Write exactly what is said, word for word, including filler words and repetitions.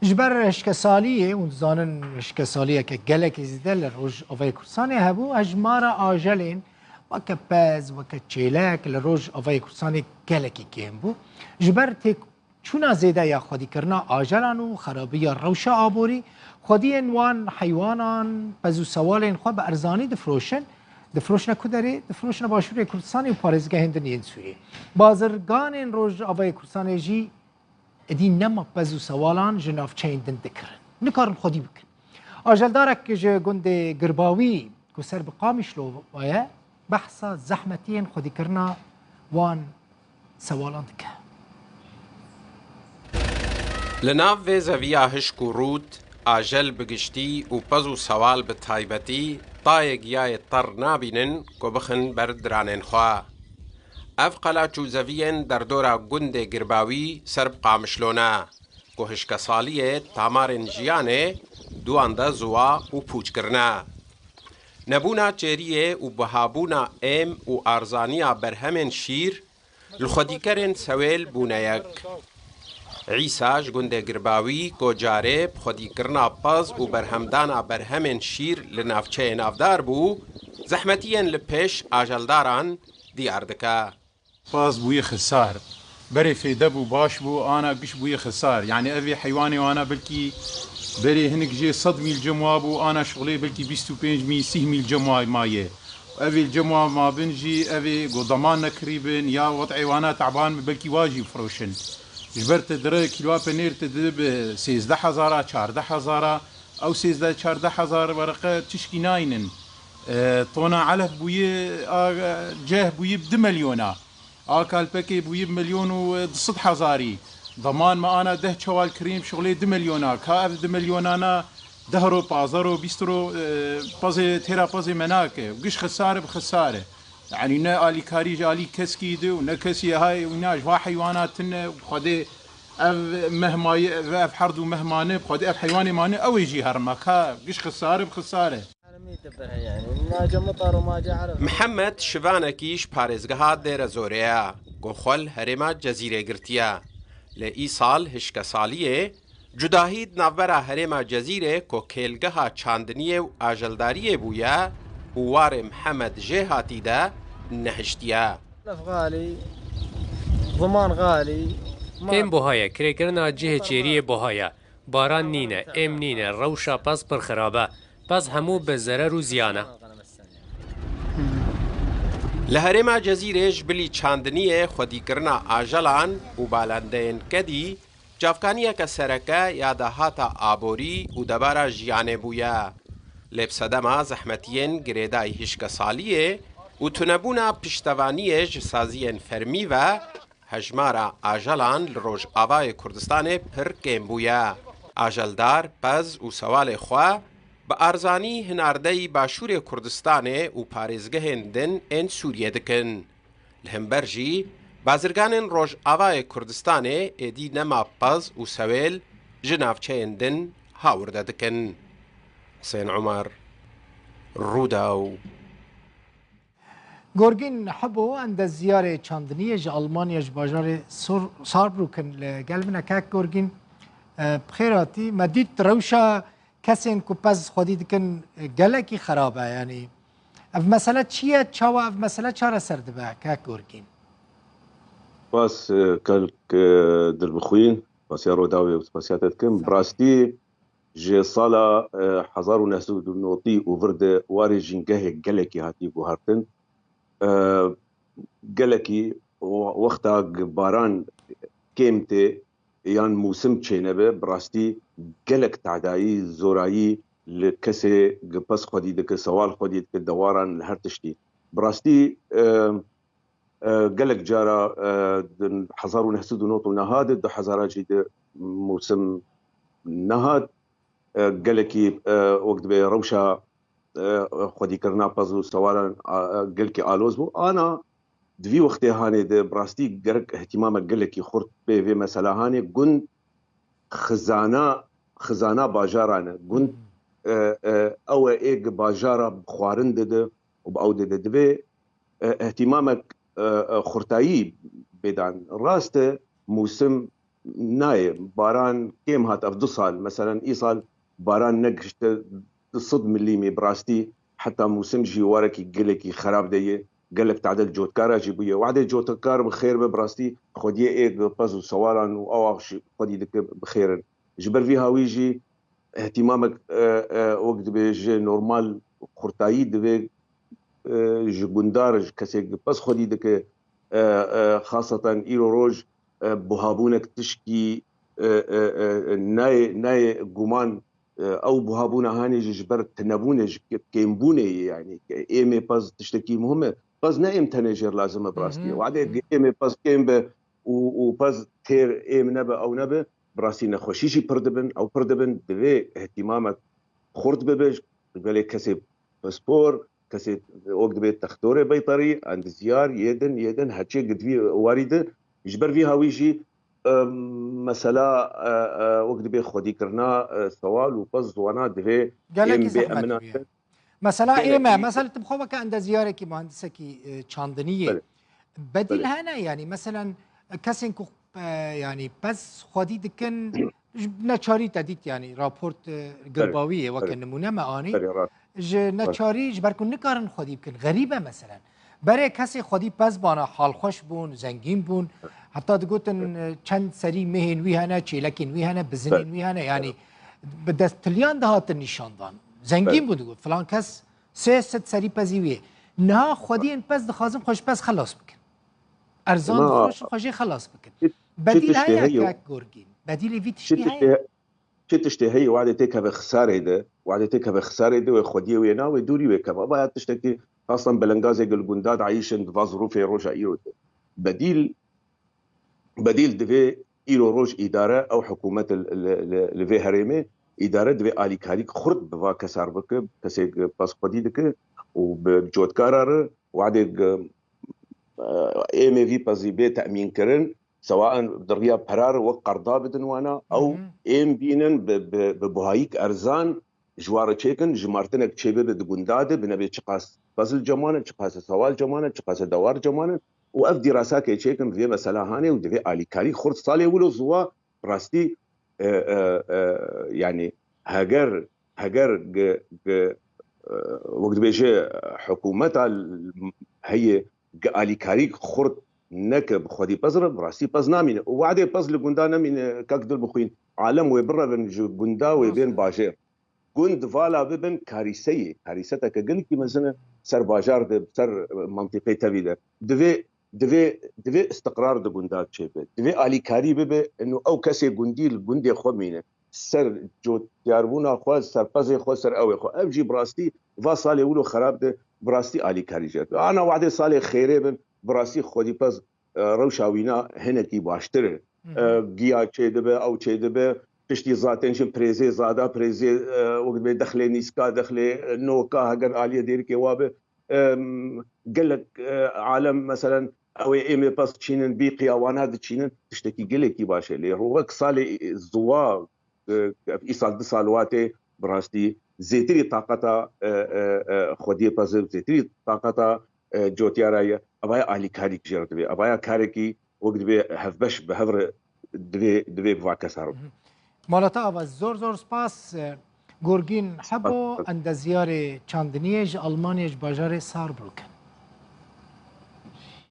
Ji ber hişkesaliyê, hûn dizanin hişkesaliyeke gelekî zêde li Rojavayê Kurdistanê hebû, hejmara ajelên weke pez, weke çêlek li Rojavayê Kurdistanê gelekî kêm bû. Ji ber têk çûna zêde ya xwedîkirina ajelan û xerabiya rewşa aborî, xwediyên wan heywanan, pez û sewalên xwe bi erzanî difiroşin. Difiroşine ku derê? Difiroşine Başûrê Kurdistanê û parêzgehên din yên Sûriyê. Bazirganên Rojavayê Kurdistanê jî êdî nema pez û sewalan ji navçeyên din dikirin. Nikarin xwedî bikin. Ajeldarek ji gundê Girbawî ku ser bi Qamişlo ye, behsa zehmetiyên xwedîkirina wan sewalan dike. Li nav vê zeviya hişk û rût, ajel bi giştî û pez û sewal bi taybetî, tayê giyayê ter nabînin ku bixin ber diranên xwe. Ev qelaç û zeviyên derdora gundê Girbawî ser bi Qamişlo ne, ku hişkesaliyê tamarên jiyanê di wan de ziwa û pûç kirine. Nebûna çêriyê û bihabûna êm û arzaniya berhemên şîr li xwedîkerên sewêl bûne yek. Îsa ji gundê Girbawî ku carê bi xwedîkirina pez û berhemdana berhemên şîr li navçeyê navdar bû, zehmetiyên li pêş ajeldaran diyar dike. Pez bûye xisar. Berê fêde bû, baş bû, ana giş bûye xisar. Yanî ev ê heywanê wana belkî berê hinek jê sed mîl cem wa bû, ana şixulê belkî bîst û pênc mîl, sîh mîl cem wa maye. Ev ê li cem wa mabin jî, ev ê ku deman nekirîbin ya wed'ê wana teban bi, belkî wa jî bifiroşin. Ji ber te dire kîloa penêr te dide bi sêzdeh hezara, çardeh hezara, ew sêzdeh çardeh hezar wereqe tişkî naynin. E, tona elef bûye, a, ceh bûye bi du milyona. A kalpekê bûyî milyon û du sed hezarî. Deman me ana deh çewal kirîn şixulê du milyona. Ka ev du milyonana deh ro, pazdeh ro, bîst ro, e, pezê, têra pezê me nake. Giş xisar bi xisar e. Yanî ne alîkarî ji alî keskî di û ne kesî hay wîna ji va heywana tune. Xwedê ev mehmayî ve ev herdû mehmane, xwedê ev heywanê mane ew ê jî herma. Ka giş xisar bi xisar e. Mihemed şivanekî ji parêzgeha Dêrezorê ye, ku xwe li herêma Cezîrê girtiye. Lê îsal hişkesaliyê cudahî di navbera herêma Cezîrê ku kêlgeha çandiniyê û ajeldariyê bûye û warê Mihemed Jêhatî de nehiştiye. Lef xalî, ziman xalî. Êm buha ye, kirêkirina cihê çêriyê buha ye. Baran nîne, êm nîne, rewşa pez pir xirab e. Pez hemû bi zerer û ziyan e. Li herêma Cezîrê ji bilî çandiniyê, xwedîkirina ajelan û balendeyên kedî, çavkaniyeke sereke ya dahata aborî û debara jiyanê bûye. Lê bi sedema zehmetiyên girêdayî hişkesaliyê û tunebûna piştevaniyê ji saziyên fermî ve, hejmara ajelan li Rojavayê Kurdistanê pir kêm bûye. Ajeldar pez û sewalê xwe bi arzanî hinardeyî Başûrê Kurdistanê û parêzgehên din ên Sûriyê dikin. Li hember jî, bazirganên Rojavayê Kurdistanê êdî nema pez û sewêl ji navçeyên din hawirde dikin. Husên Umer, Rûdaw. Gorgîn Hibo, endezyarê çandiniyê ji Almanya, ji bajarê Sor-, Saarbrücken li gel min e. Kak Gorgîn, e, bi xêr hatî. Me dît rewşa kesên ku pez xwedî dikin, e, gelekî xerab e. Yanî ev mesele çi ye? Çawa ev mesele çareser dibe, Kak Gorgîn? Spas, e, Kak, e, Dilbixwîn, spasiya Rûdawê û spasiya te dikim. Bi rastî, ji sala, e, hezar û neh sed û notî û vir de warê jîngehê gelekî hatiye guhertin. E, gelekî we-, wexta gi baran kêm tê yan mûsim çênebe, bi rastî gelek tadayî, zorayî li kesê gi pez xwedî dike, sewal xwedî dike, dewaran li her tiştî. Bi rastî, e, e, gelek cara, e, di hezar û neh sed û nod û neha de, du hezara jî de mûsim nehat. E, gelekî, e, wek dibe rewşa, e, xwedîkirina pez û sewalan, a, e, gelkî aloz bû. Ana di vî wextê hanê de bi rastî gerek ihtimamek gelekî xurt bê vê mesela hanê. Gund xizana, xizana bajaran e. Gund, e, e, ew e ê gi bajara bi xwarin dide û bi ew dide. Divê, e, ihtimamek, e, e, xurtayî bêdan. Rast e, mûsim nayê. Baran kêm hat ev du sal. Meselen îsal baran negişte du sed milîmî bi rastî heta mûsim jî warekî gelekî xerab de ye. Gelek tadel cotkara jî bûye. Wadê cotkar bi xêr be bi rastî xwediyê ê pez û sewalan û awa jî xwedî dike bi xêr in. Ji ber vî hawî jî ihtimamek, e, e, wek dibêje normal xurtayî divê, e, ji gundar, ji kesê pez xwedî dike, e, e, xaseten îro roj, e, buhabûnek tişkî, e, e, e, nayê, nayê guman, e, ew buhabûna hanê jî ji ber tinebûnê, ji kê-, kêmbûnê ye, yanî êmê pez tiştekî muhim e. Pez ne êm tenê jêr lazim e bi rastî. Hı hı. Wadê êmê pez kêm be û, û pez têr êm nebe, ew nebe, bi rastî nexweşî jî pir dibin, ew pir dibin, divê ihtimamek xurt bibe, gelê kesê pispor, kesê wek dibê textorê beytarî, endizyar, yê din, yê din, heçê gidvî warî di. Ji ber vî hawî jî, e, mesela, e, e, wek dibê xwedîkirina, e, sewal û pez ziwana divê Gelekî êm bê zehmet emina bûye. Mesela Gelekî ême, mesela tu bi xwe weke endeziyarekî, muhendisekî, e, çandiniyê, Belê. Bedîl Belê. hene, yanî, meselen, kesên ku, e, yanî, pez xwedî dikin, ji neçarî te dît, yanî, raport, e, Belê. Girbawî ye, weke Belê. nimûne me anî. Belê, rast. Ji Rast. neçarî, ji ber ku nikarin xwedî bikin, xerîb e, meselen. Berê kesê xwedî pez bana, halxweş bûn, zengîn bûn, heta digotin, Belê. e, çend serî mehên wî hene, çêlekên wî hene, bizinên Belê. wî hene, yanî, Belê. bi destiliyan dihatin nîşandan. Zengîn Belê. bûn, digot, filan kes sê sed serî pezî wî ye. Niha xwediyên pez dixwazin xwe ji pez xelas bikin. Erzan Ma dixwazin xwe jê xelas bikin. çi, çi Bedîl tiştê heye heye? Kek Gorgîn? Bedîlê vî Çi tiştî tiştê heye? he-, çi tiştê heye wadê têkeve xisarê de, wadê têkeve xisarê de wê xwediyê wê na wê dûrî wê keve. Ava ya tiştekî xastan belengazê gil gunda dayîşin di va zirûfê roja îro de. Bedîl Bedîl divê îro roj îdare ew hikûmet li, li, li, li vê herêmê îdare divê alîkarîk xurt bi va kesar bike, kesê pez xwedî dike û bi cotkara re wadê, e, êmê vî pezî bê temîn kirin, sewaen di riya pera re wek qerda bidin wana, ew Hı hı. êm bînin bi, bi, bi buhayîk erzan, ji wan re çêkin, jimartinek çêbibe di gunda de, binebe çiqas pez li ceman e, çiqas sewal ceman e, çiqas dewar ceman e û ev dîrasakê çêkin vê mesela hanê û divê alîkarî xurt salê wilo ziwa rastî, e, e, e, yanî heger, heger gi, gi, e, wek dibêje hikûmeta l-, heye gi alîkarî xurt neke bi xwedî pez re, bi rastî pez namîne. Û wadê pez li gunda nemîne, kak dil bixwîn, alem wê birevin ji gunda wê bên Rast e. bajêr. Gund vala bibin karîseyê, karîseteke gelekî mezin e ser bajar de, ser, e, mantîqê tevî de. Divê, divê, divê istiqrar di gunda çêbe. Divê alîkarî bibe, ino ew kesê gundî li gundê xwe mîne. Ser cotyarbûna xwe, ser pezê xwe, ser ewê xwe. Ev jî bi rastî va salê wilo xerab de bi rastî alîkarî jê. Ana wadê salê xêrê bin, bi rastî xwedî pez, e, rewşa wîna hinekî baştir e. Hı hı. E, giya çêdibe, ew çêdibe, tiştî zaten jin prêzê zada, prêzê, e, wek dibê dexlê nîska, dexlê, e, noka, heger aliyê dêrikê wa be, em, gelek, e, alem, meselen, ew ê êmê pez çînin, bîqiya wana diçînin, tiştekî gelekî baş e. Lê ro-, wek salê, e, ziwa, e, îsal du sal watê, bi rastî zêtirî taqeta, e, e, e, xwediyê pez e, zêtirî taqeta, e, cotyara ye. Evaya alîkarîk jê re divê. Evaya karekî wek divê hevbeş bi hev re divê, divê bi va kesa re. Mala te ava, zor zor spas. Gorgîn Hebo, Spas. endezyarê çandiniyê ji Almanyê, ji bajarê Saarbrücken.